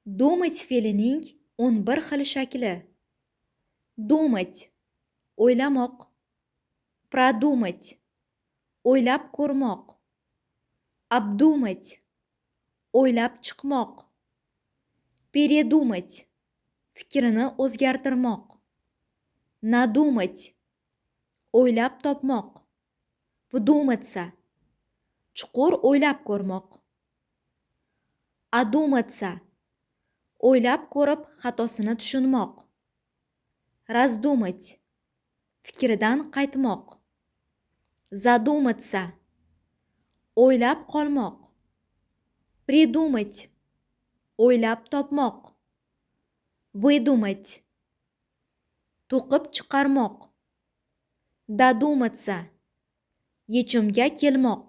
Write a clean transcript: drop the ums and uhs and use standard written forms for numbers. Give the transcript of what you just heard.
Думать fe'lining 11 xil shakli. Думать — o'ylamoq. Продумать — o'ylab ko'rmoq. Обдумать — o'ylab chiqmoq. Передумать — fikrini o'zgartirmoq. Надумать — o'ylab topmoq. Вдуматься — chuqur o'ylab ko'rmoq. Одуматься — o'ylab ko'rib, xatosini tushunmoq. Раздумать — fikridan qaytmoq. Задуматься — o'ylab qolmoq. Придумать — o'ylab topmoq. Выдумать — to'qib chiqarmoq. Додуматься — yechimga kelmoq.